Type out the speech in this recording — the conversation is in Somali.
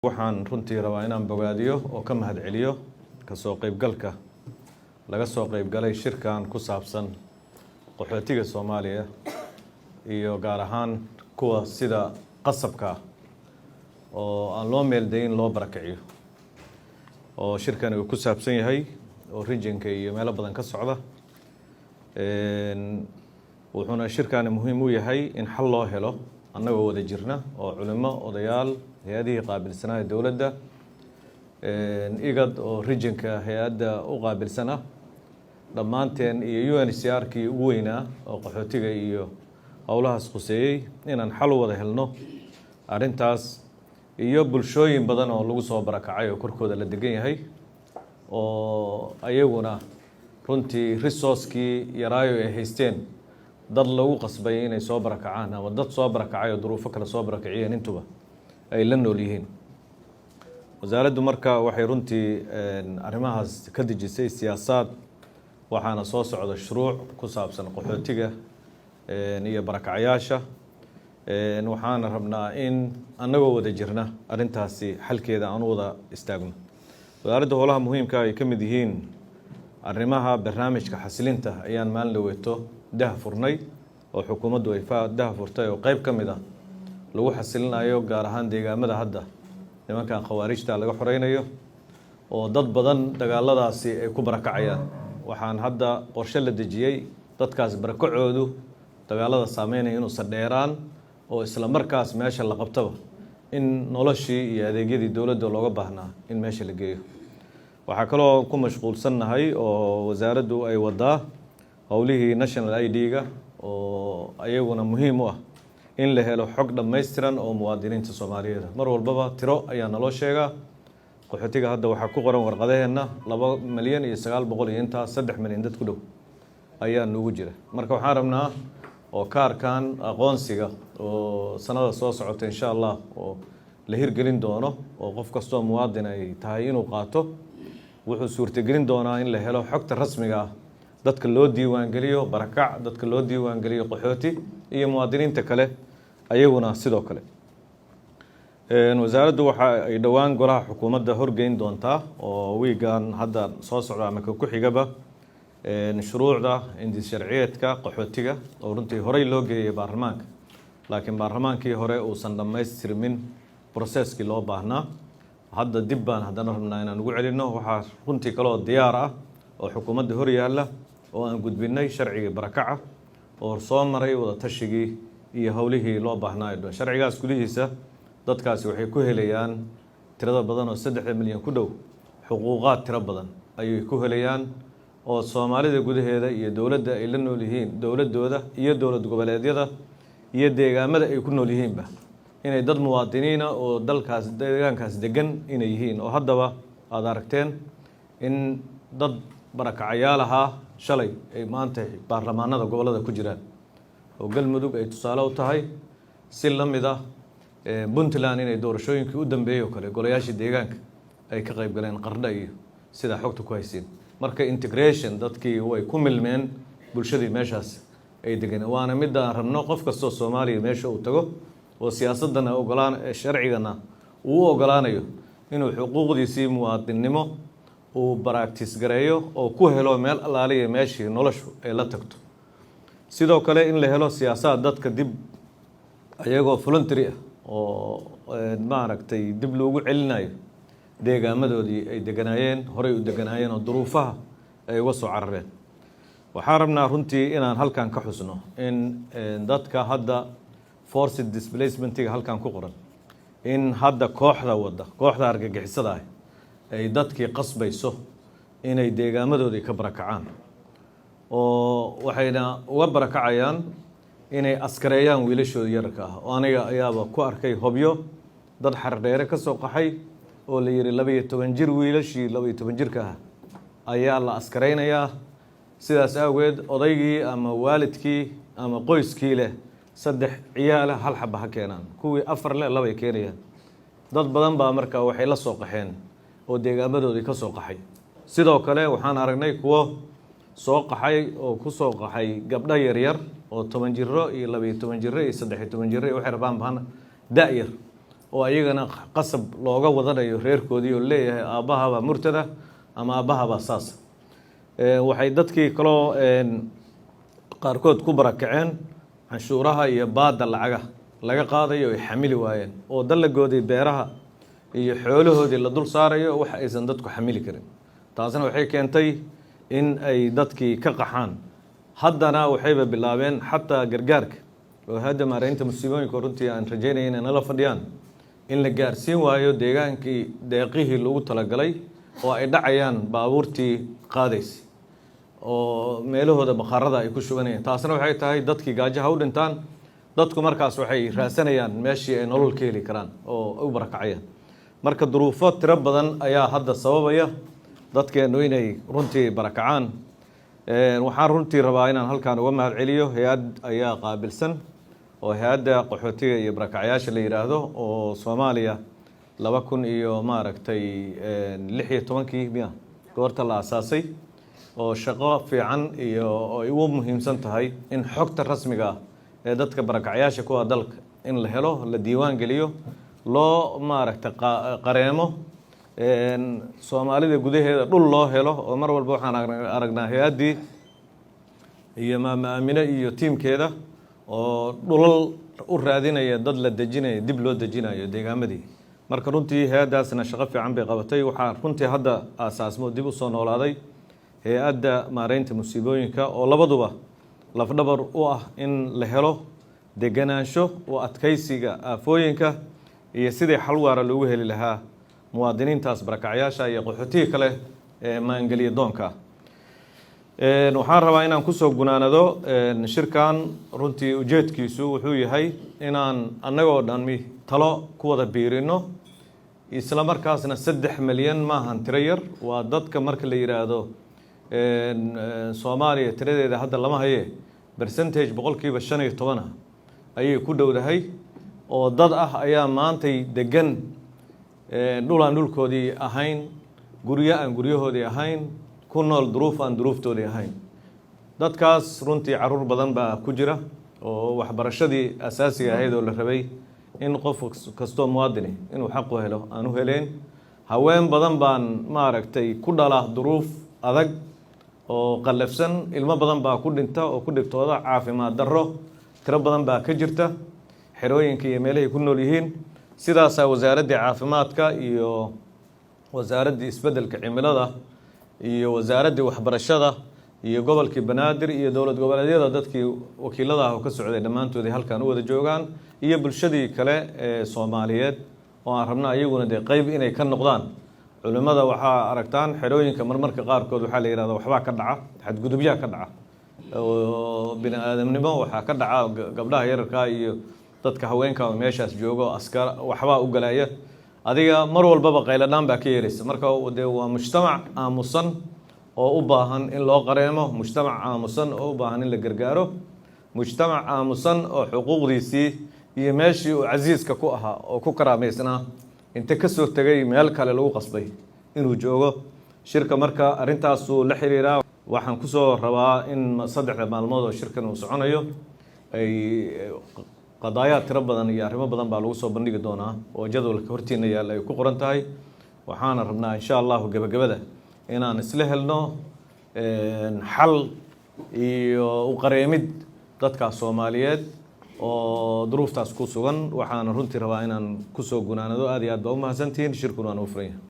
Waxaan runtii rabaa inaan bogaadiyo oo ka mahadceliyo kasoo qeybgalka laga soo qeybgalay shirkan ku saabsan qaxootiga Soomaaliya iyo gaar ahaan kuwa sida qasabka ah oo aan loo meeldayin loo barakiciyo, oo shirkani uu ku saabsan yahay oo regionka iyo meelo badan ka socda. Wuxuuna shirkani muhiim u yahay in xal loo helo annagoo wada jirna oo culimo, odayaal, hay-adihii qaabilsanaa dowladda, IGAD oo regionka hay-adda u qaabilsan ah, dhammaanteen iyo UNHCR kii ugu weynaa oo qaxootiga iyo howlahaas khuseeyey, inaan xal u wada helno arrintaas iyo bulshooyin badan oo lagu soo barakacay oo korkooda la degan yahay, oo ayaguna runtii resourcekii yaraayo ay haysteen dad lagu qasbay inay soo barakacaan ama dad soo barakacay oo duruufo kale soo barakaciyeen, intuba ay la nool yihiin. Wasaaraddu marka waxay runtii arrimahaas ka dejisay siyaasaad, waxaana soo socda shuruuc ku saabsan qaxootiga iyo barakacayaasha. Waxaana rabnaa in annagoo wada jirna arrintaasi xalkeeda aan u wada istaagno. Wasaaradda howlaha muhiimka ay ka mid yihiin arrimaha barnaamijka xasilinta ayaan maalin dhaweeto daha furnay oo xukuumaddu ay daha furtay, oo qeyb ka mid ah lagu xasilinayo gaar ahaan deegaamada hadda nimankan khawaarijta laga xoreynayo, oo dad badan dagaaladaasi ay ku barakacayaan. Waxaan hadda qorshe la dejiyey dadkaas barakacoodu dagaalada saameynaya inuusan dheeraan, oo isla markaas meesha la qabtaba in noloshii iyo adeegyadii dowladda looga baahnaa in meesha la geeyo. Waxaa kaloo ku mashquulsannahay oo wasaaraddu ay wadaa howlihii national ID-ga, oo ayaguna muhiim u ah in la helo xog dhammaystiran oo muwaadiniinta Soomaaliyeed. Mar walbaba tiro ayaa naloo sheegaa. Qaxootiga hadda waxaa ku qoran warqadaheenna 2,900,000 iyo intaas, 3 milyan dad ku dhow ayaa nugu jira. Marka waxaan rabnaa oo kaarkan aqoonsiga oo sanada soo socota, insha Allah, oo la hirgelin doono oo qof kastoo muwaadin ay tahay inuu qaato, wuxuu suurtagelin doonaa in la helo xogta rasmiga ah, dadka loo diiwaangeliyo barakac, dadka loo diiwaangeliyo qaxooti iyo muwaadiniinta kale ayaguna sidoo kale. Wasaaraddu waxa ay dhowaan golaha xukuumadda horgeyn doontaa oo wiigan hadda soo socda ama ka ku xigaba shuruucda hindis sharciyeedka qaxootiga, oo runtii horey loo geeyay baarlamaanka, laakiin baarlamaankii hore uusan dhammaystirmin processkii loo baahnaa. Hadda dib baan haddana rabnaa inaan ugu celinno. Waxaa runtii kaloo diyaar ah oo xukuumadda hor yaalla oo aan gudbinay sharcigii barakaca, oo soo maray wada tashigii iyo howlihii loo baahnaa. Dhan sharcigaas gudihiisa dadkaasi waxay ku helayaan, tirada badan oo 3 milyan ku dhow, xuquuqaad tiro badan ayay ku helayaan oo Soomaalida gudaheeda iyo dowladda ay la nool yihiin, dowladooda iyo dowlad goboleedyada iyo deegaamada ay ku nool yihiinba, inay dad muwaadiniina oo dalkaas deegaankaas degan inay yihiin, oo haddaba aada aragteen in dad barakacayaal ahaa shalay ay maanta baarlamaanada gobollada ku jiraan, oo Galmudug ay tusaale u tahay, si la mid ah Puntland inay doorashooyinkii u dambeeyey oo kale golayaashii deegaanka ay ka qayb galeen, Qardha iyo sidaa xogta ku haysiin. Marka integration dadkii way ku milmeen bulshadii meeshaas ay deganeen, waana midda aan rabno qof kastoo Soomaaliya meesha uu tago oo siyaasadana ogolaan, sharcigana uu u ogolaanayo inuu xuquuqdiisii muwaadinnimo uu practice gareeyo oo ku helo meel allaaliya meeshii noloshu ay la tagto. Sidoo kale in la helo siyaasaad dadka dib ayagoo voluntary ah oo maaragtay dib loogu celinayo deegaamadoodii ay deganaayeen, horey u deganaayeen oo duruufaha ay uga soo carareen. Waxaan rabnaa runtii inaan halkan ka xusno in dadka hadda forced displacementiga halkan ku qoran, in hadda kooxda wadda, kooxda argagixisada ah, ay dadkii qasbayso inay deegaamadoodii ka barakacaan, oo waxayna uga barakacayaan inay askareeyaan wiilashooda yararka ah, oo aniga ayaaba ku arkay Hobyo dad Xardheere ka soo qaxay oo la yihi 12 jir, wiilashii 12 jirka ah ayaa la askareynayaa. Sidaas awgeed odaygii ama waalidkii ama qoyskii leh saddex ciyaala hal xaba ha keenaan, kuwii afar leh labay keenayaan. Dad badan baa marka waxay la soo qaxeen oo deegaamadoodii ka soo qaxay. Sidoo kale waxaan aragnay kuwo soo qaxay oo ku soo qaxay gabdho yaryar oo 10 jiro iyo 12 jiro iyo 13 jiro iyo waxay rabaan baan da-yar. Oo ayagana qasab looga wadanayo reerkoodii oo leeyahay aabbahabaa murtada ama aabbahabaa saas. Waxay dadkii kaloo qaarkood ku barakaceen canshuuraha iyo baadda lacagaha laga qaadayo ay xamili waayeen, oo dalagoodii beeraha iyo xoolahoodii la dul saarayo wax aysan dadku xamili karin. Taasna waxay keentay in ay dadkii ka qaxaan. Haddana waxayba bilaabeen xataa gargaarka oo hadda maareynta musiibooyinka, runtii aan rajeynaya inay nala fadhiyaan, in la gaarsiin waayo deegaankii deeqihii lagu talagalay, oo ay dhacayaan baabuurtii qaadaysay oo meelahooda bakhaarada ay ku shubanayaan. Taasna waxay tahay dadkii gaajaha u dhintaan. Dadku markaas waxay raadsanayaan meeshii ay nolol ka heli karaan oo u barakacayaan. Marka duruufo tiro badan ayaa hadda sababaya dadkeennu inay runtii barakacaan. Waxaan runtii rabaa inaan halkaan uga mahad celiyo hay-ad ayaa qaabilsan oo hay-adda qaxootiga iyo barakacyaasha la yidhaahdo, oo Soomaaliya laba kun iyo maaragtay 16-kii miya goorta la asaasay, oo shaqo fiican iyo oo ay ugu muhiimsan tahay in xogta rasmiga ah ee dadka barakacyaasha kuwa dalka in la helo, la diiwaan geliyo, loo maaragtay qareemo, Soomaalida gudaheeda dhul loo helo. Oo mar walba waxaan aragnaa hay-addii iyo Maama Aamine iyo tiimkeeda oo dhulal u raadinaya dad la dejinayo, dib loo dejinayo deegaamadii. Marka runtii hay-addaasna shaqo fiican bay qabatay. Waxaa runtii hadda aasaasmo dib usoo noolaaday hay-adda maareynta musiibooyinka, oo labaduba lafdhabar u ah in la helo deganaansho u adkaysiga aafooyinka iyo sidii xal waara loogu heli lahaa muwaadiniintaas barakacyaasha iyo qaxootiga kale ee maangeliya doonka. Waxaan rabaa inaan kusoo gunaanado shirkan. Runtii ujeedkiisu wuxuu yahay inaan annagoo dhammi talo ku wada biirino, isla markaasna 3 milyan maahan tiro yar. Waa dadka marka la yidhaahdo Soomaaliya tiradeeda hadda lama haye, percentage 15% ah ayay ku dhowdahay oo dad ah ayaa maantay degan dhul aan dhulkoodii ahayn, guryo aan guryahoodii ahayn, ku nool duruuf aan duruuftoodii ahayn. Dadkaas runtii caruur badan baa ku jira oo waxbarashadii asaasiga ahayd oo la rabay in qof kastoo muwaadini inuu xaq u helo aan u heleen. Haween badan baan maaragtay ku dhala duruuf adag oo qallafsan. Ilmo badan baa ku dhinta oo ku dhibtooda. Caafimaad darro tiro badan baa ka jirta xerooyinka iyo meelahay ku nool yihiin. Sidaasaa wasaaraddii caafimaadka iyo wasaaraddii isbeddelka cimilada iyo wasaaraddii waxbarashada iyo gobolkii Banaadir iyo dowlad goboleedyada dadkii wakiilada ah oo ka socday dhammaantoodii halkan u wada joogaan, iyo bulshadii kale ee Soomaaliyeed oo aan rabna iyaguna dee qeyb inay ka noqdaan. Culimmada waxaa aragtaan xerooyinka marmarka qaarkood waxaa la yihahda waxbaa ka dhaca, xadgudubyaa ka dhaca oo bini aadamnimo waxaa ka dhaca, gabdhaha yararkaa iyo dadka haweenka oo meeshaas joogo askar waxbaa u galaya. Adiga mar walbaba qayladhaan baa ka yeeraysa. Marka dee waa mujtamac aamusan oo u baahan in loo qareemo, mujtamac aamusan oo u baahan in la gargaaro, mujtamac aamusan oo xuquuqdiisii iyo meeshii uu casiiska ku ahaa oo ku karaamaysnaa inta ka soo tegay meel kale lagu qasbay inuu joogo. Shirka marka arrintaasuu la xiriiraa. Waxaan kusoo rabaa in 3da maalmood oo shirkan uu soconayo ay qadaayaad tiro badan iyo arrimo badan baa lagu soo bandhigi doonaa oo jadwalka hortiina yaalla ay ku qoran tahay. Waxaana rabnaa insha Allahu gebagabada inaan isla helno xal iyo u qareemid dadkaas Soomaaliyeed oo duruuftaas ku sugan. Waxaana runtii rabaa inaan kusoo gunaanado, aad iyo aad baa u mahadsantihiin. Shirkuna waan u furan yahay.